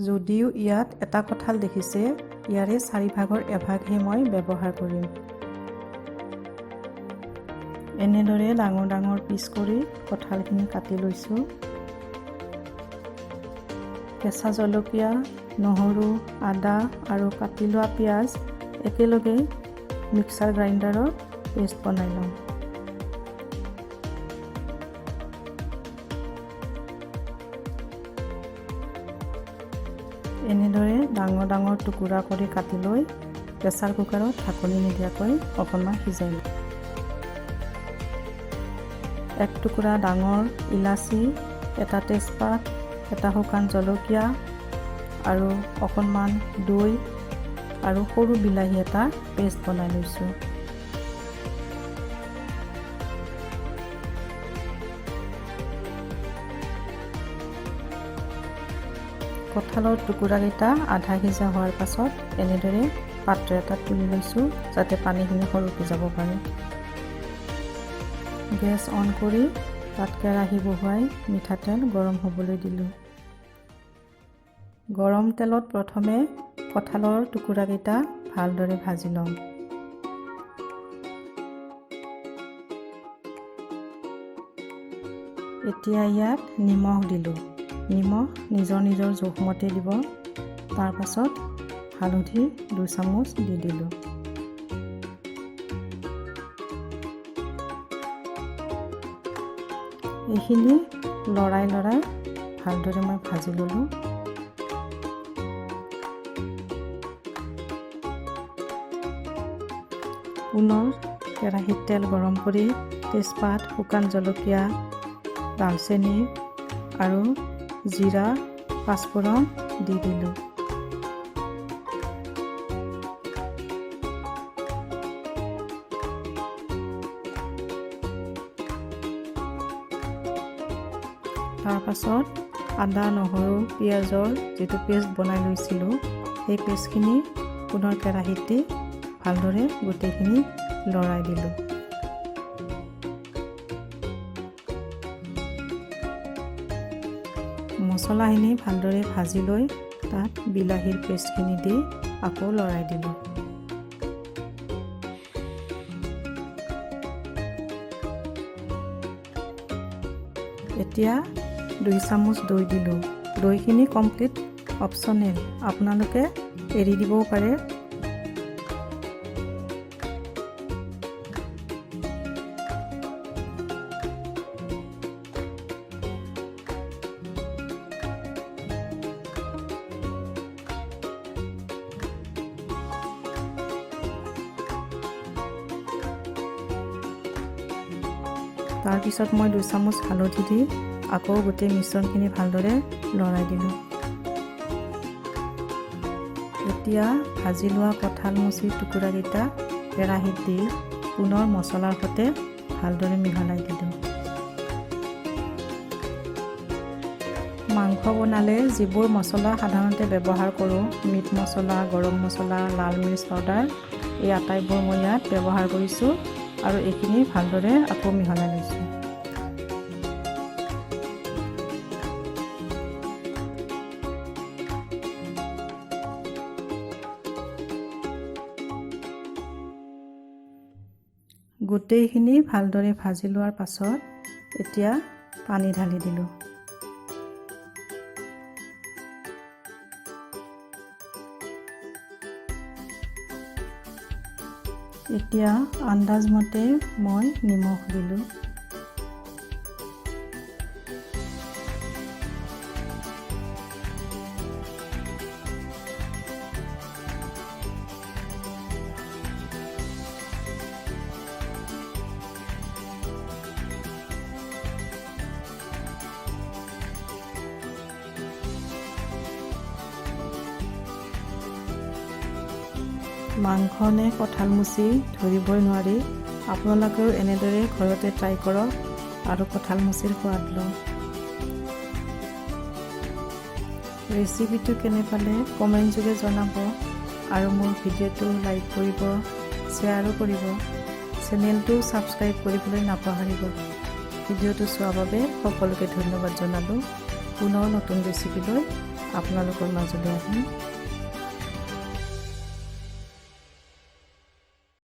যদিও ইয়াত এটা কঁঠাল দেখিছে, ইয়াৰে চাৰিভাগৰ এভাগহে মই ব্যৱহাৰ কৰিম। এনেদৰে ডাঙৰ ডাঙৰ পিচ কৰি কঁঠালখিনি কাটি লৈছোঁ। কেঁচা জলকীয়া, নহৰু, আদা আৰু কাটি লোৱা পিঁয়াজ একেলগে মিক্সাৰ গ্ৰাইণ্ডাৰত পেষ্ট বনাই ল'ম। এনেদৰে ডাঙৰ ডাঙৰ টুকুৰা কৰি কাটি লৈ প্ৰেছাৰ কুকাৰত ঢাকনি নিদিয়াকৈ অকণমান সিজাই ল'ম। এক টুকুৰা ডাঙৰ ইলাচি, এটা তেজপাত, এটা শুকান জলকীয়া আৰু অকণমান দৈ আৰু সৰু বিলাহী এটা পেষ্ট বনাই লৈছোঁ। কঁঠালৰ টুকুৰাকেইটা আধা সিজা হোৱাৰ পাছত এনেদৰে পাত্ৰ এটাত তুলি লৈছোঁ, যাতে পানীখিনি সৰকি যাব পাৰে। গেছ অন কৰি তাত কেৰাহী বহুৱাই মিঠাতেল গৰম হ'বলৈ দিলোঁ। গৰম তেলত প্ৰথমে কঁঠালৰ টুকুৰাকেইটা ভালদৰে ভাজি ল'ম। এতিয়া ইয়াত নিমখ দিলোঁ। নিমখ নিজৰ নিজৰ জোখমতে দিব। তাৰপাছত হালধি 2 চামুচ দি দিলোঁ। এইখিনি লৰাই লৰাই ভালদৰে মই ভাজি ল'লোঁ। পুনৰ কেৰাহীত তেল গৰম কৰি তেজপাত, শুকান জলকীয়া, ডালচেনি আৰু জিৰা, পাঁচফোৰণ দি দিলোঁ। তাৰপাছত আদা, নহৰু, পিঁয়াজৰ যিটো পেষ্ট বনাই লৈছিলোঁ, সেই পেষ্টখিনি পুনৰ কেৰাহীত দি ভালদৰে গোটেইখিনি লৰাই দিলোঁ। মছলাখিনি ভালদৰে ভাজি লৈ তাত বিলাহীৰ পেষ্টখিনি দি আকৌ লৰাই দিলোঁ। এতিয়া 2 চামুচ দৈ দিলোঁ। দৈখিনি কমপ্লিট অপশ্যনেল, আপোনালোকে এৰি দিবও পাৰে। তাৰপিছত মই 2 চামুচ হালধি দি আকৌ গোটেই মিশ্ৰণখিনি ভালদৰে লৰাই দিলোঁ। এতিয়া ভাজি লোৱা কঁঠাল মুচিৰ টুকুৰাকেইটা কেৰাহীত দি পুনৰ মছলাৰ সৈতে ভালদৰে মিহলাই দিলোঁ। মাংস বনালে যিবোৰ মছলা সাধাৰণতে ব্যৱহাৰ কৰোঁ, মিট মছলা, গৰম মছলা, লাল মিৰ্চ পাউডাৰ, এই আটাইবোৰ মই ইয়াত ব্যৱহাৰ কৰিছোঁ আৰু এইখিনি ভালদৰে আকৌ মিহলাই লৈছোঁ। গোটেইখিনি ভালদৰে ভাজি লোৱাৰ পাছত এতিয়া পানী ঢালি দিলোঁ। এতিয়া আন্দাজমতে মই নিমখ দিলোঁ। মাংস নে কঁঠাল মুচি ধৰিবই নোৱাৰি। আপোনালোকেও এনেদৰে ঘৰতে ট্ৰাই কৰক আৰু কঁঠাল মুচিৰ সোৱাদ লওক। ৰেচিপিটো কেনে পালে কমেণ্ট যোগে জনাব আৰু মোৰ ভিডিঅ'টো লাইক কৰিব, শ্বেয়াৰো কৰিব। চেনেলটো ছাবস্ক্ৰাইব কৰিবলৈ নাপাহৰিব। ভিডিঅ'টো চোৱাৰ বাবে সকলোকে ধন্যবাদ জনালোঁ। পুনৰ নতুন ৰেচিপি লৈ আপোনালোকৰ মাজলৈ আহিম।